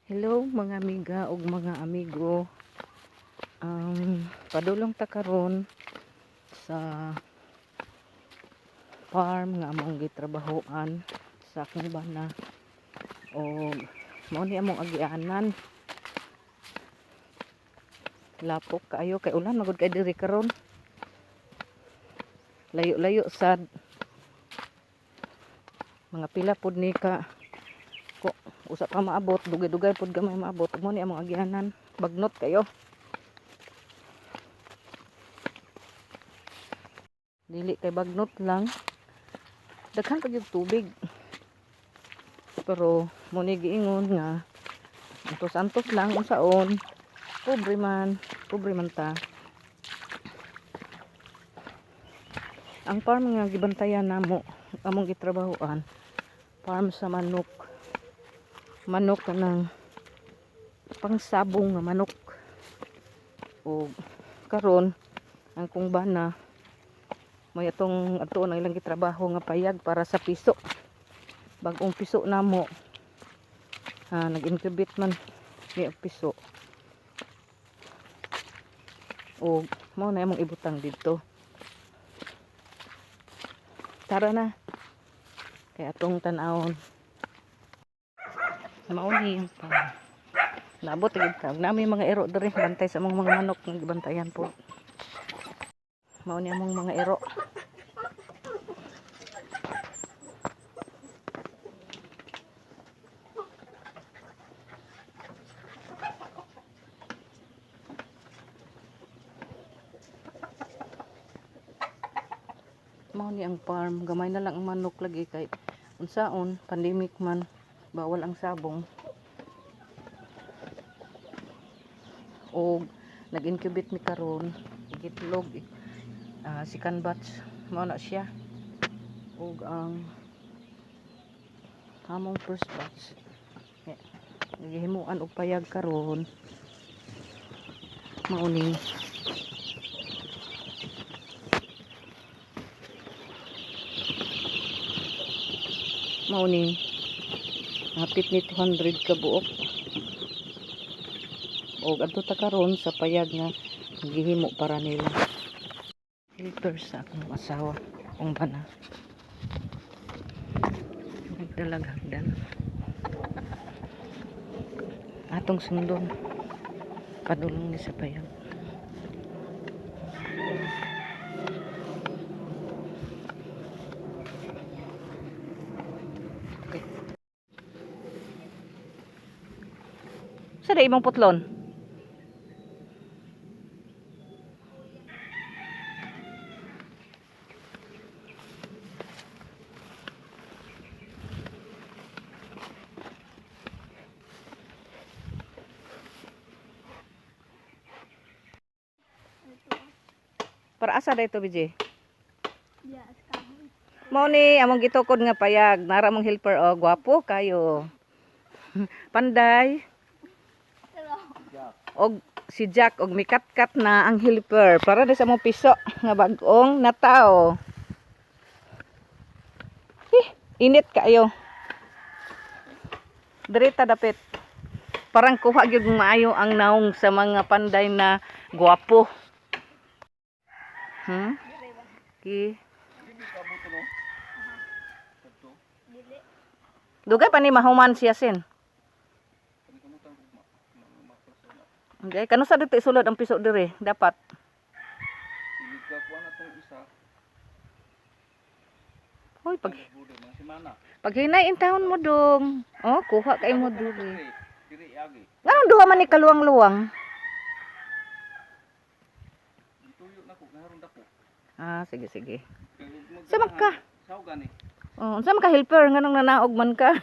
Hello, mga amiga ug mga amigo. Padulong ta karon sa farm nga among gitrabahoan sa akong bana. Og mao ni among agianan. Lapok kaayo kay ulan magud kay diri karon. Layo-layo sad. Mga pila pod ni ka ko usa pa maabot, dugay-dugay pod gamay maabot. Mao ni among agianan. Bagnot kayo. Dili kay bagnot lang. Daghan pa gyud tubig. Pero mo ni giingon nga antos-antos lang unsaon. Pobre man ta. Ang farm nga gibantayan namo, among gitrabahoan, farm sa manok. Manok kanang pangsabong nga manok. Og karon ang kong bana may atong ato ang ilang gitrabaho nga payag para sa piso. Bagong piso namo. Nag-incubate man ni og piso. Og mao na among ibutang didto. Tara na. Kay atong tan-awon. Mao ni ang pa. Naabot gid ka. Nami mga ero diri bantay sa among mga manok nga gibantayan po. Mao ni among mga ero. Mao ni ang farm, gamay na lang ang manok lagi kay unsaon pandemic man, bawal ang sabong. Og nag-incubate mi karon itlog, second batch mao na siya. Og ang among first batch nagihimuan og payag karon. Mao ni hapit ni 200 ka buok. Og adto ta karon sa payag nga gihimo para nila. Helper sa akong asawa, akong bana. Nagdalag hagdan. Atong sundon. Padulong ni sa payag. Okay. Sa da imong putlon? Para asa da ito, BJ? Mao ni among gitukod nga payag, nara mong helper oh, gwapo kayo. Panday. Og si Jack og mikatkat na ang helper para di sa among piso nga bag-ong natao. Eh, init kaayo. Diri ta dapit. Parang kuha gyud maayo ang naong sa mga panday na gwapo. Ki. Dugay pa ni mahuman siya sin. Okay, kanu sa dito isulod ang piso dire dapat. Hoy, pag paghinay intawon mo dong. Oh, kuha kay mo diri. Nganong duha man ni kaluwang-luwang? Ah, sige sige. Sa magka? Oh, unsa man ka helper nganong nanaog man ka?